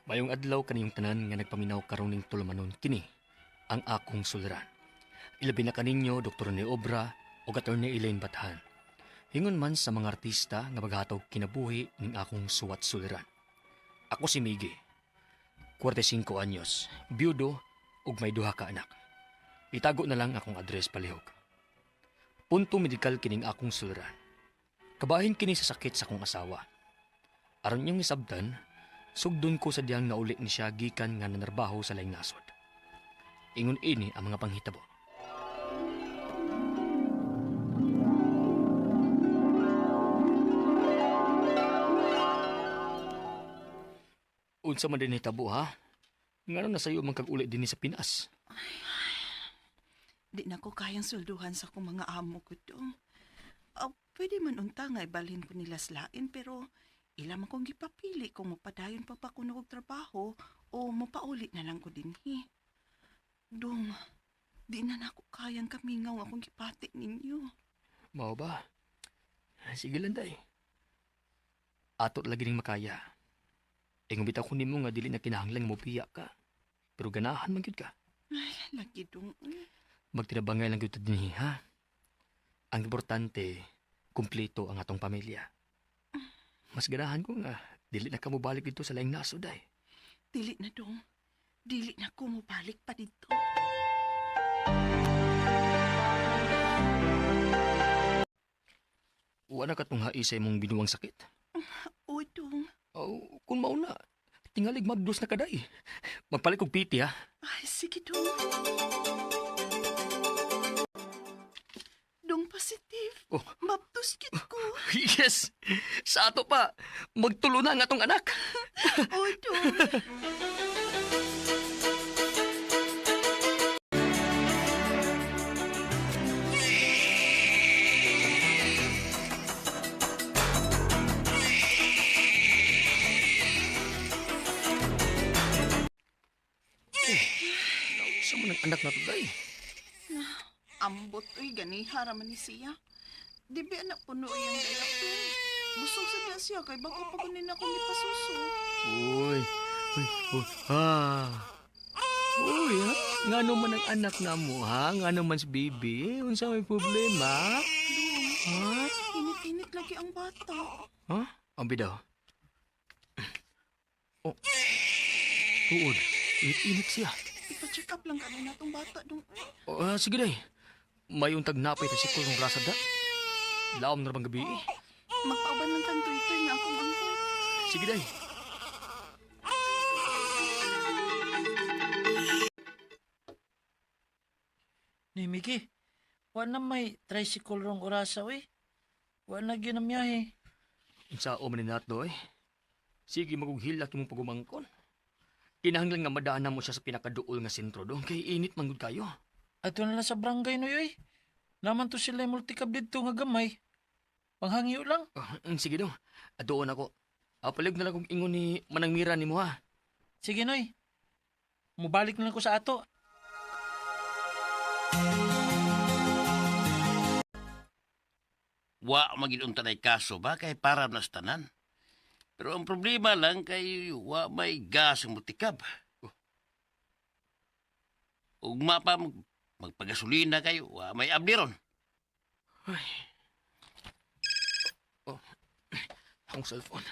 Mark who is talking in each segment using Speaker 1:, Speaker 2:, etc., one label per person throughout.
Speaker 1: Mayong adlaw kaniyong tanan nga nagpaminaw karon ning tulumanon kini ang akong suliran. Ilabi na kaninyo Dr. Rene Obra o Attorney Elaine Bathan. Hingon man sa mga artista nga maghatog kinabuhi ning akong suwat suliran. Ako si Miggy, 45 anyos, biyudo ug may duha ka anak. Itago na lang akong address palihog. Punto medikal kining akong suliran. Kabahin kini sa sakit sa akong asawa. Aron niyong isabtan, sugdon ko sa diyang nauli ni siya gikan nga nanarbaho sa laing nasod. Ingon ini ang mga panghitabo. Unsa man din hitabo ha? Ngano na sayo man kag uli dinhi sa Pinas?
Speaker 2: Di na ko kayang swelduhan sa akong mga amo ko dong. Pwede man unta nga ibalhin ko nila slain pero ila man kong gipapili kung mapadayon pa pa kuno og trabaho o mapauli na lang ko dinhi. Dong, di na nako kayang kamingaw akong gipati ninyo.
Speaker 1: Mao ba? Sige lang day. Ato lagi ning makaya. Ingon bitaw ko nimo nga dili na kinahanglan mobiya ka. Pero ganahan man gyud ka.
Speaker 2: Ay, lagi dong.
Speaker 1: Magtinabangay lang gyud ta dinhi ha. Ang importante, kumpleto ang atong pamilya. Mas ganahan ko nga dili na ka mobalik dito sa laing nasod ay.
Speaker 2: Dili na dong. Dili na ko mobalik pa dito.
Speaker 1: Wa na katong hai sa imong binuang sakit.
Speaker 2: Uy, dong.
Speaker 1: Oh, kung mauna, tingalig mabdos na kaday. Magpalit kog piti ha.
Speaker 2: Ay, sige dong. Dong positive.
Speaker 1: Oh.
Speaker 2: Mabdos kit ko.
Speaker 1: Yes! Sa ato pa, magtulo na ang atong anak.
Speaker 2: Uy, dong.
Speaker 1: Sa man ang anak na to, day?
Speaker 2: Ambot, uy, ganiha raman ni siya. Di ba anak puno iyang diaper? Busog sa diya siya, kay bago pa kunin ako ni pasuso.
Speaker 1: Uy, uy, uy, ha. Uy, ha? Nga naman ang anak na mo, ha? Nga naman si baby. Unsa may problema?
Speaker 2: Dong,
Speaker 1: Ha?
Speaker 2: init-init lagi ang bata.
Speaker 1: Ha? Ang bidaw. Oh. Tuod, init-init siya.
Speaker 2: Ipa-check up lang kami natong bata, dong.
Speaker 1: Oh, sige day. May untag napay ta sikol ng rasa da. Laom na bang gabi eh.
Speaker 2: Magpauban lang kang Twitter nga akong angkot.
Speaker 1: Sige day.
Speaker 3: Ni Miki, wa na may tricycle rong orasa, uy. Wa na gyud ang miyahe.
Speaker 1: Unsa o man ni nato eh. Sige magughilak imong pagumangkon. Kinahanglan nga madaan mo siya sa pinakaduol nga sentro doon kay init man gud kayo.
Speaker 3: Ato na lang sa barangay no, uy. Naman to sila multicab didto nga gamay. Panghangyo lang.
Speaker 1: Oh, sige dong. Adoon ako. Palig na lang kong ingon ni Manang Mira nimo ha.
Speaker 3: Sige, Noy. Mubalik na lang ko sa ato.
Speaker 4: Wa magid unta nay kaso ba kay para nas tanan. Pero ang problema lang kay wa may gas ang mutikab. Ugma pa magpagasolina kayo, wa may abli ron.
Speaker 1: Oh, akong cellphone.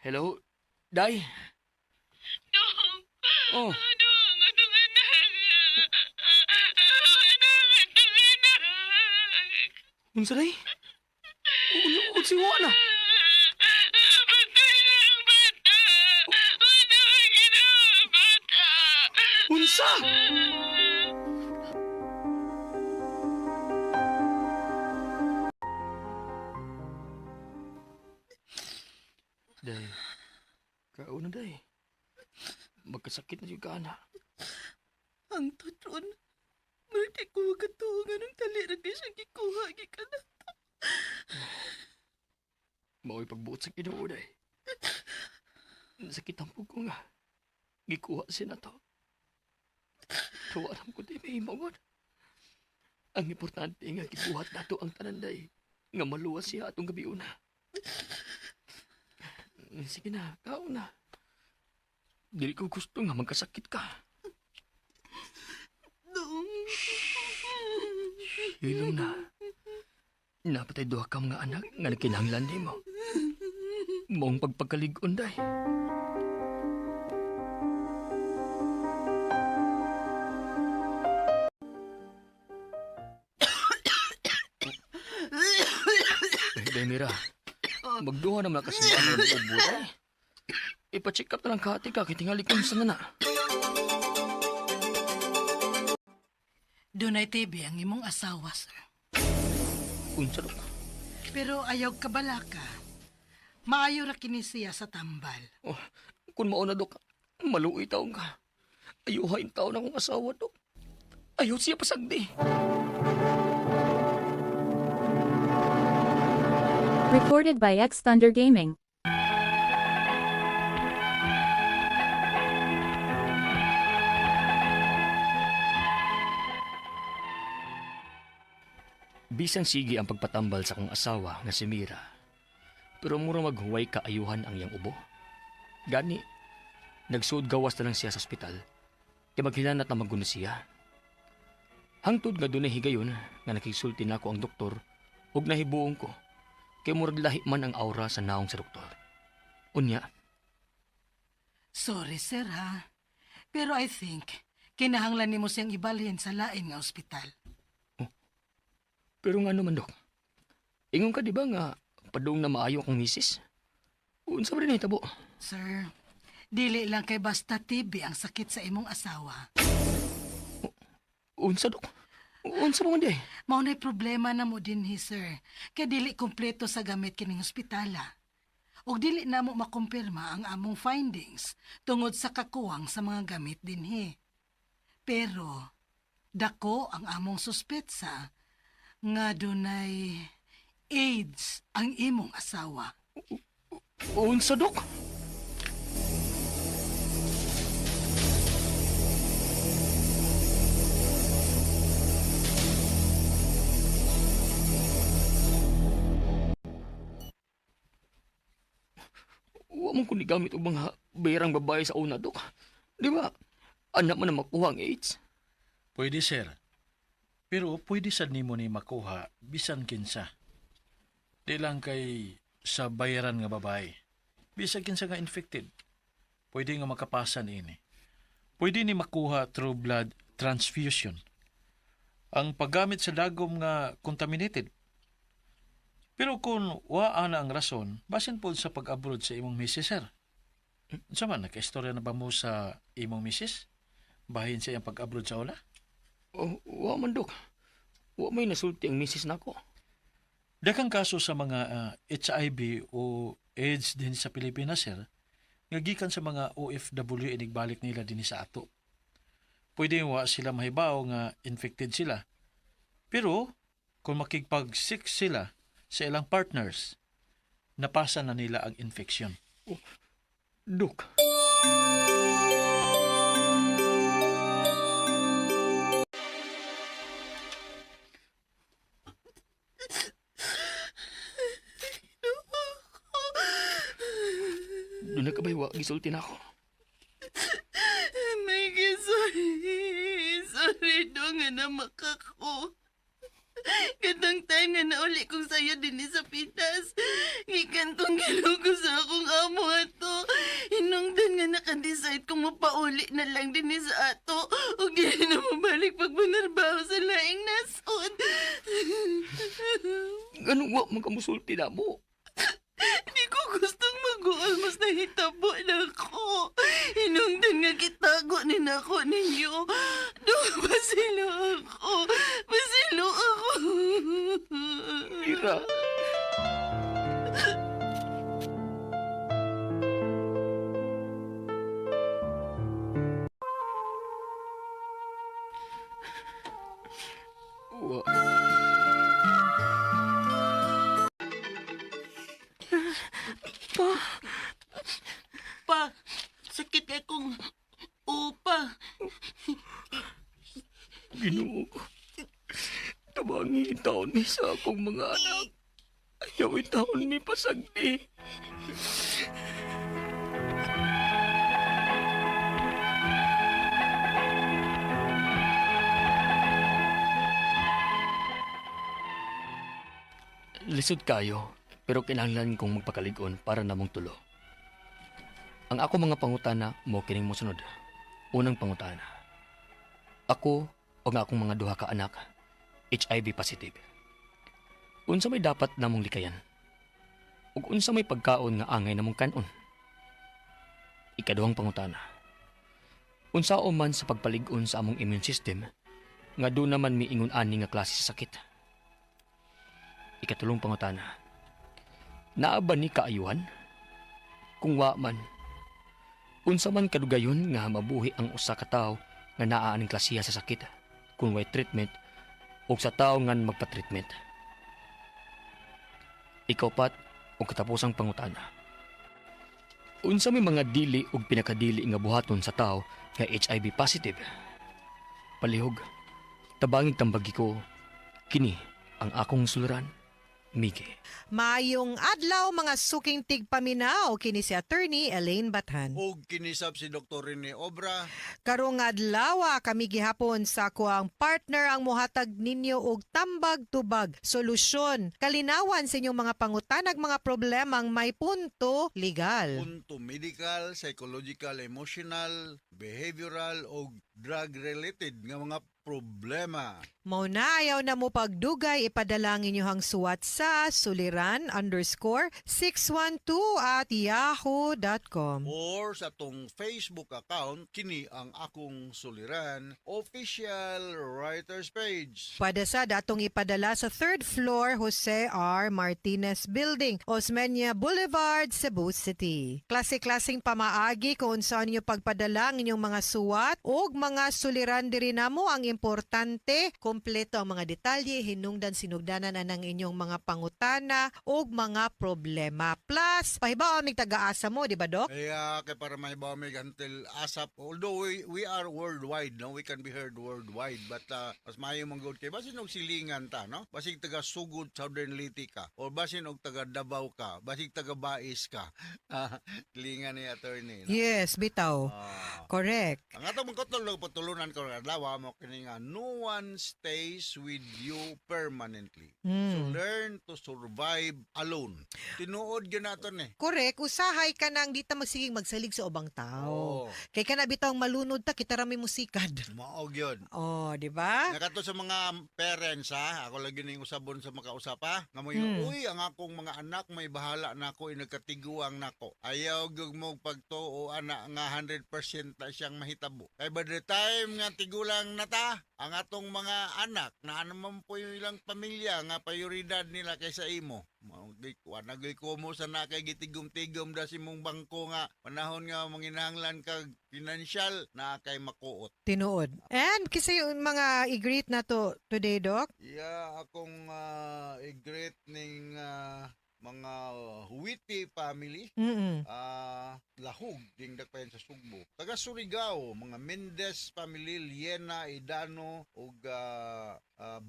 Speaker 1: Hello, Day?
Speaker 5: Dong!
Speaker 1: Oh,
Speaker 5: Dong! Atong anak! Anak! Atong anak!
Speaker 1: unsa day? Unsa wa na?
Speaker 5: Patay na ang bata! Ano ang ginawa bata?
Speaker 1: Unsa? Day, kauna day. Magkasakit na yung ka na.
Speaker 2: Ang tutron. Murti ko katuo nga nung tali ra kay siya gikuha gikan na.
Speaker 1: Mao'y pagbuot sa Ginoo day. Sakit ang ko nga. Gikuha siya na to. Tuwa alam ko di may himawon. Ang importante nga gibuhat nato ang tanan day. Nga maluwas siya atong gabi una. Sige na, kao na. Dili ko gusto nga magkasakit ka.
Speaker 2: Dong.
Speaker 1: Hilom na. Napatay duha ka mga anak nga nagkinahanglan nimo. Maong pagpagkalig-on, day. Eh, day, Mira. Magduha naman kasi ba ng ubo, day. Ipa-check up na lang kati ka, kitingali kung sa na.
Speaker 6: Dunay TV ang imong asawa, sir.
Speaker 1: Unsa dok?
Speaker 6: Pero ayaw kabalaka. Maayo ra kini siya sa tambal.
Speaker 1: Oh, kung mauna, dok, maluoy taong ka. Ayuhain taon akong asawa, dok. Ayaw siya pasagdi.
Speaker 7: Recorded by X Thunder Gaming.
Speaker 1: Bisan sige ang pagpatambal sa akong asawa nga si Mira. Pero mura maghuway kaayuhan ang iyang ubo. Gani, nagsuod gawas na lang siya sa ospital. Kay maghilanat na maguno siya. Hangtod nga dunay higayon nga nakigsulti nako ang doktor ug nahibuong ko kay murag lahi man ang aura sa naong sa doktor. Unya,
Speaker 6: Sorry, sir, ha. Pero I think, kinahanglan nimo siyang ibalhin sa lain nga ospital.
Speaker 1: Pero nga naman, Dok. Ingon ka, di ba nga, padung na maayo akong misis? Unsa ba rin nahitabo?
Speaker 6: Sir, dili lang kay basta TB ang sakit sa imong asawa.
Speaker 1: Unsa, Dok? Unsa ba man di?
Speaker 6: Mao na'y problema na mo dinhi, sir. Kay dili kompleto sa gamit kining ospitala. Ug dili na mo makumpirma ang among findings tungod sa kakuwang sa mga gamit dinhi. Pero dako ang among suspetsa nga dunay AIDS ang imong asawa.
Speaker 1: Unsa, Dok? Wa man ko nigamit og mga bayarang babae sa una, Dok. Di ba? Anak man na makuha ang AIDS.
Speaker 3: Pwede, sir. Pero pwede sad nimo ni makuha bisan kinsa. Di lang kay sa bayaran nga babae. Bisan kinsa nga infected. Pwede nga makapasan ini. Pwede ni makuha through blood transfusion. Ang paggamit sa dagom nga contaminated. Pero kung waa na ang rason, basin pod sa pag-abroad sa imong misis, sir. Unsa man, nakaistorya na ba mo sa imong misis? Bahin sa iyang pag-abroad sa una?
Speaker 1: Oh, wa man, Dok. Wa may nasulti ang misis nako.
Speaker 3: Daghang kaso sa mga HIV o AIDS din sa Pilipinas, sir, nga gikan sa mga OFW inigbalik nila dinhi sa ato. Pwede wa sila mahibaw nga infected sila. Pero kung makigpag-sex sila sa ilang partners, napasa na nila ang infection.
Speaker 1: Dok. Doon na ka ba, wa? Gisulti na ako.
Speaker 2: Miggy, sorry. Sorry, dong, nga namaka ko. Katong time nga nauli kong sayo din sa Pinas. Gikan kong gilugo sa akong amo ato. Hinungdan nga naka-decide kung mapauli na lang din sa ato. O gili na mabalik pag manarbaho sa laing nasod.
Speaker 1: Ganun wa man ka musulti na mo.
Speaker 2: Hindi ko gustong mag-uol, mas nahitabo na ako. Hinungdan nga kitago ni nako ninyo. Doon basilo ako. Basilo ako.
Speaker 1: Mira. Wa.
Speaker 2: Pa, sakit kay kong upa.
Speaker 1: Ginoo ko. Tabangi taon ni sa akong mga anak. Ayaw taon ni pasagdi. Lisod kayo, pero kinahanglan kong magpakalig-on para namong tulo. Ang ako mga pangutana mo kining mosunod. Unang pangutana. Ako o ang akong mga duha ka anak, HIV positive. Unsa may dapat namong likayan? Ug unsa may pagkaon nga angay namong kanon? Ikaduhang pangutana. Unsa o man sa pagpalig-on sa among immune system nga doon naman miingon ani nga klase sa sakit? Ikatulong pangutana. Naa ba ni kaayuhan? Kung wa man, unsa man kadugayon nga mabuhi ang usa ka tawo nga naa aning klasiha sa sakit kung way treatment ug sa tawo nga magpa-treatment? Ikaupat ug katapusang pangutana. Unsa may mga dili ug pinakadili nga buhaton sa tawo nga HIV positive? Palihog, tabangig tambagi ko, kini ang akong suliran, Miggy.
Speaker 8: Maayong adlaw, mga suking tigpaminaw, kini si Attorney Elaine Bathan.
Speaker 9: Og kinisap si Dr. Rene Obra.
Speaker 8: Karong adlaw kami gihapon sa kuang partner ang mohatag ninyo og tambag-tubag, solusyon, kalinawan sa inyong mga pangutanag, mga problemang may punto legal.
Speaker 9: Punto medical, psychological, emotional, behavioral o drug-related nga mga problema.
Speaker 8: Mao na, ayaw na mo pagdugay, ipadala ang inyong suwat sa suliran_612@yahoo.com.
Speaker 9: Or sa atong Facebook account, kini ang akong suliran official writers page.
Speaker 8: Pwede sa datong ipadala sa third floor, Jose R. Martinez Building, Osmeña Boulevard, Cebu City. Klase-klaseng pamaagi kung unsaon ninyo pagpadala ang inyong mga suwat ug mga suliran diri namo. Ang importante, kompleto ang mga detalye, hinungdan sinugdanan anang inyong mga pangutana ug mga problema. Plus, pahibaw aming taga-asa mo, di ba, Dok?
Speaker 9: Kaya kay para may may until ASAP. Although we are worldwide, no? We can be heard worldwide. But mas maayo man gud kay basin og silingan ta, no? Basig taga Sugod, Southern Leyte ka or basin og taga Davao ka, basig taga Bais ka. Ah, silingan ni attorney, no?
Speaker 8: Yes, bitaw.
Speaker 9: Ah.
Speaker 8: Correct.
Speaker 9: Ang atong mga patulunan ko adlaw mo kini nga no one stays with you permanently. So learn to survive alone. Tinuod gyud nato ni.
Speaker 8: Correct. Usahay ka nang di ta magsiging magsalig sa ubang tao.
Speaker 9: Oh,
Speaker 8: Kay kana bitawng malunod ta, kita ra may musikad.
Speaker 9: Mao gyud.
Speaker 8: Oh, di ba?
Speaker 9: Nakato sa mga parents ha, ako lagi ning usabon sa makausap ha. Nga mo
Speaker 8: Mm.
Speaker 9: uy, ang akong mga anak may bahala nako, inagkatiguang nako. Ayaw gyud mo pagtuo ana nga 100% na siyang mahitabo. Kay by the time nga tigulang na ta, ang atong mga anak na ano man po yung ilang pamilya nga prioridad nila kaysa imo. Mao gyud wa na gyud ko sa na kay gitigom-tigom da si mong bangko nga panahon nga manginahanglan kag financial na kay makuot.
Speaker 8: Tinuod. And kasi yung mga i-greet na to today, Doc.
Speaker 9: Yeah, akong i-greet ning mga Huwiti family. Lahug ding dakpayan sa Sugbo. Taga Surigao, mga Mendez family, Liena, Idano ug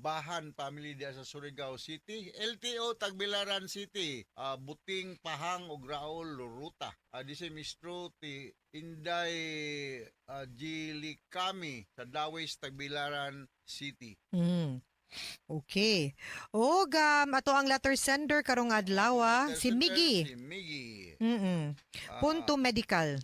Speaker 9: Bahan family diya sa Surigao City. LTO Tagbilaran City, Buting Pahang ug Raul Ruta. Di si Mistro ti Inday Gilikami sa Dawis, Tagbilaran City.
Speaker 8: Okay. Og ato ang letter sender karong adlaw,
Speaker 9: Letter
Speaker 8: si
Speaker 9: sender,
Speaker 8: Miggy.
Speaker 9: Si Miggy.
Speaker 8: Punto medical.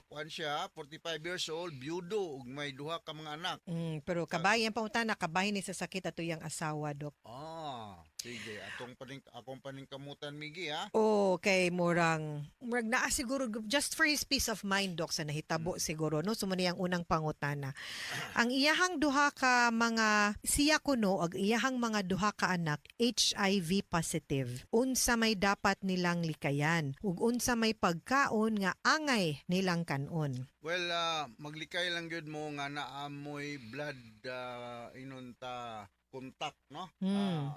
Speaker 9: Kuan siya, 45 years old, byudo ug may duha ka mga anak.
Speaker 8: Pero kabayan pa na kabahin ni sa sakit ato yang asawa, Dok.
Speaker 9: Ah, sige, atong paning akong paningkamutan, Miggy, ha.
Speaker 8: Oh, kay murang naa siguro just for his peace of mind, Dok, sa nahitabo siguro, no? So mo ang unang pangutana. Ang iyahang duha ka mga siya kuno ag iyahang mga duha ka anak HIV positive. Unsa may dapat nilang likayan ug unsa may pagkaon nga angay nilang kanon?
Speaker 9: Well, maglikay lang gyud mo nga naamoy blood inon ta contact, no?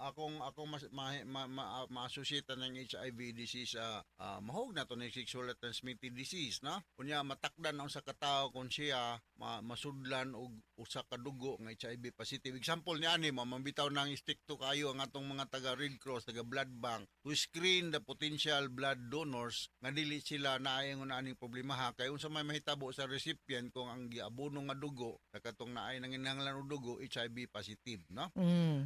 Speaker 9: Akong mas ma, ma, ma, ma-associate ng HIV disease mahog na to ni sexually transmitted disease, no? Unya matakdan ang sa katao kung siya masudlan og usa ka dugo nga HIV positive. Example niya ani mo mambitaw nang strikto kayo ang atong mga taga Red Cross, taga blood bank to screen the potential blood donors nga dili sila naay ngon aning problema ha, kay unsa may mahitabo sa recipient kung ang giabono nga dugo na katong naay nanginahanglan og dugo HIV positive, no?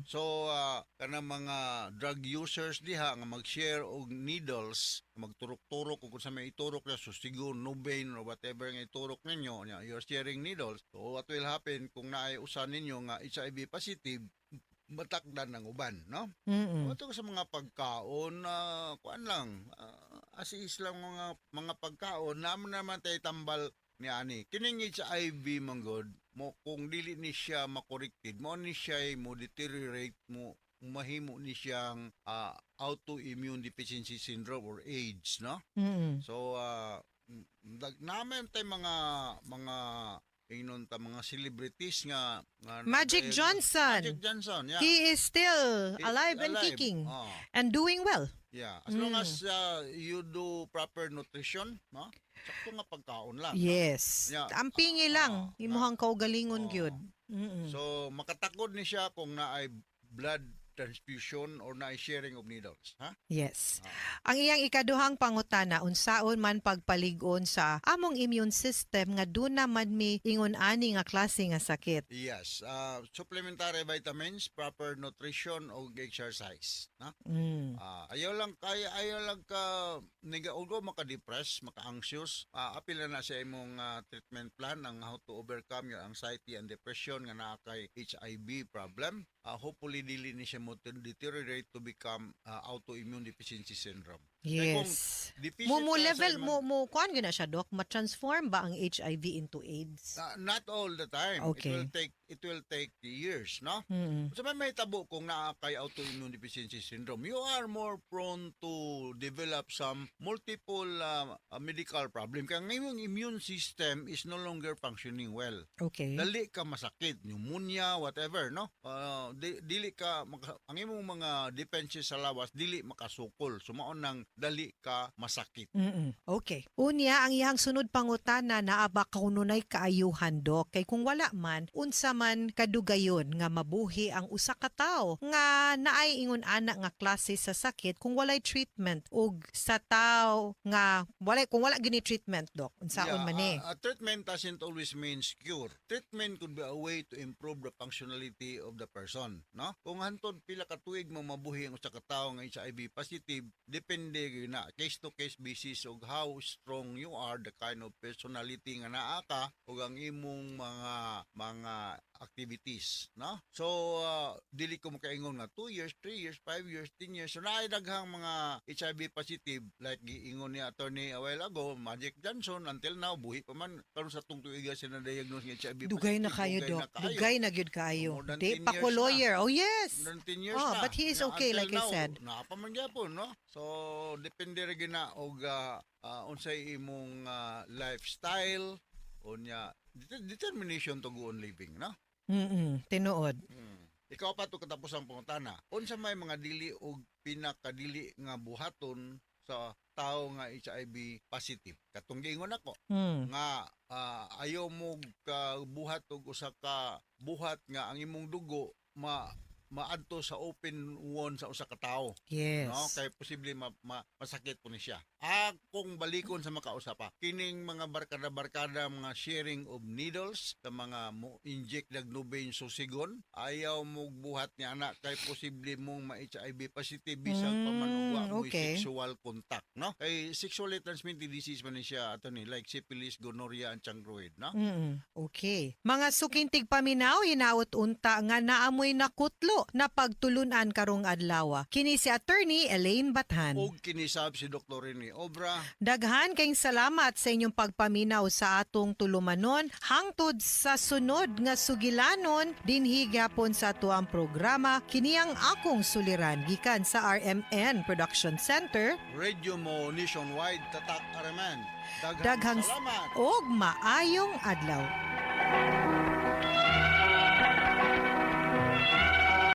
Speaker 9: So kanang mga drug users diha nga mag-share og needles, magturok-turok kung sa may iturok na susigo, Nubain or whatever nga iturok ninyo, nya, you're sharing needles. So what will happen kung naay usa ninyo nga HIV positive, matakdan ng uban, no? Ato sa mga pagkaon na kuan lang, as is lang mga pagkaon naman naman tay tambal ni ani. Kining HIV man gud mo, kung dili ni siya makorekted, mo ni siya mo deteriorate, mo mahimo ni siyang autoimmune deficiency syndrome or AIDS, no? So naman tay mga ingnon ta mga celebrities nga
Speaker 8: Magic Johnson.
Speaker 9: Magic Johnson, yeah.
Speaker 8: He is still alive and
Speaker 9: alive.
Speaker 8: kicking
Speaker 9: Oh.
Speaker 8: and doing well.
Speaker 9: Yeah, as long as you do proper nutrition, no? Sakto nga pagkaon lang, no?
Speaker 8: Yes.
Speaker 9: Yeah.
Speaker 8: Ampingi lang imuhang kaugalingon gyud.
Speaker 9: So makatakod ni siya kung naay blood transfusion or naay sharing of needles, ha?
Speaker 8: Yes. Ang iyang ikaduhang pangutana, unsaon man pagpalig-on sa among immune system nga duna man mi ingon ani nga klase nga sakit?
Speaker 9: Yes, supplementary vitamins, proper nutrition ug exercise, no? Ayaw lang kay ayaw lang ka niga although maka-depress, maka-anxious, apil na na sa imong treatment plan ang how to overcome your anxiety and depression nga naa kay HIV problem. Hopefully dili ni siya mo deteriorate to become autoimmune deficiency syndrome. Kay kung deficient
Speaker 8: Mo mo
Speaker 9: ka sa
Speaker 8: level
Speaker 9: imong-
Speaker 8: mo kuan gyud na siya, doc, ma-transform ba ang HIV into AIDS?
Speaker 9: Not all the time. It will take years, no? Sa may tabo kung naa kay autoimmune deficiency syndrome, you are more prone to develop some multiple medical problem. Kaya ngayong immune system is no longer functioning well. Dali ka masakit, pneumonia, whatever, no? Dili ka ang imong mga defenses sa lawas dili makasukol. So mao nang dali ka masakit.
Speaker 8: Okay. Unya, ang iyang sunod pangutana, naa ba kununay kaayuhan, dok? Kay kung wala man, unsa man kadugayon nga mabuhi ang usa ka tawo nga naay ingon ana nga klase sa sakit kung walay treatment, ug sa tawo nga walay, kung wala gini treatment, dok, unsaon man ni?
Speaker 9: Treatment doesn't always mean cure. Treatment could be a way to improve the functionality of the person, no? Kung hantod pila ka tuig mo mabuhi ang usa ka tawo nga HIV positive, depende gyud na case to case basis og how strong you are, the kind of personality nga naa ka ug ang imong mga activities, no? So dili ko makaingon nga 2 years, 3 years, 5 years, 10 years. So naay daghang mga HIV positive like giingon ni attorney a while ago, Magic Johnson, until now buhi pa man karon sa tong tuiga siya na diagnose nga HIV
Speaker 8: Dugay na
Speaker 9: positive.
Speaker 8: kayo,
Speaker 9: Dugay
Speaker 8: dok.
Speaker 9: na kayo.
Speaker 8: Dugay na gyud kaayo.
Speaker 9: More than
Speaker 8: Di
Speaker 9: 10
Speaker 8: pa ko
Speaker 9: years na.
Speaker 8: lawyer. Oh, yes.
Speaker 9: More than 10 years
Speaker 8: Oh,
Speaker 9: na.
Speaker 8: but he is
Speaker 9: Na
Speaker 8: okay,
Speaker 9: until
Speaker 8: like I
Speaker 9: now,
Speaker 8: said.
Speaker 9: naa pa man gyapon, no? So depende ra gyud na og unsay imong lifestyle unya determination to go on living, no?
Speaker 8: Tinuod.
Speaker 9: Ikaw pa to katapos ang pangutana. Unsa may mga dili og pinakadili nga buhaton sa tao nga HIV positive? Katong giingon ako nga ayaw mo ka buhat og usa ka buhat nga ang imong dugo maadto sa open wound sa usa ka tawo. No, kay posible masakit po ni siya. Akong balikon sa makausa pa. Kining mga barkada-barkada, mga sharing of needles, sa mga mo inject og Nubain, susigon, ayaw mo buhat ni ana kay posible mong ma-HIV positive bisag pa man og wa mo'y sexual contact, no? Kay sexually transmitted disease man ni siya ato ni, like syphilis, gonorrhea and chancroid, no?
Speaker 8: Okay. Mga suking tigpaminaw, hinaot unta nga naamoy nakutlo na pagtulunan karong adlaw. Kini si Attorney Elaine Bathan.
Speaker 9: Og kinisab si Dr. Rene Obra.
Speaker 8: Daghan kayong salamat sa inyong pagpaminaw sa atong tulumanon hangtod sa sunod nga sugilanon dinhi gyapon sa atuang programa, kini ang akong suliran, gikan sa RMN Production Center.
Speaker 9: Radio Mo Nationwide, Tatak RMN. Daghang
Speaker 8: Daghang
Speaker 9: salamat.
Speaker 8: og maayong adlaw.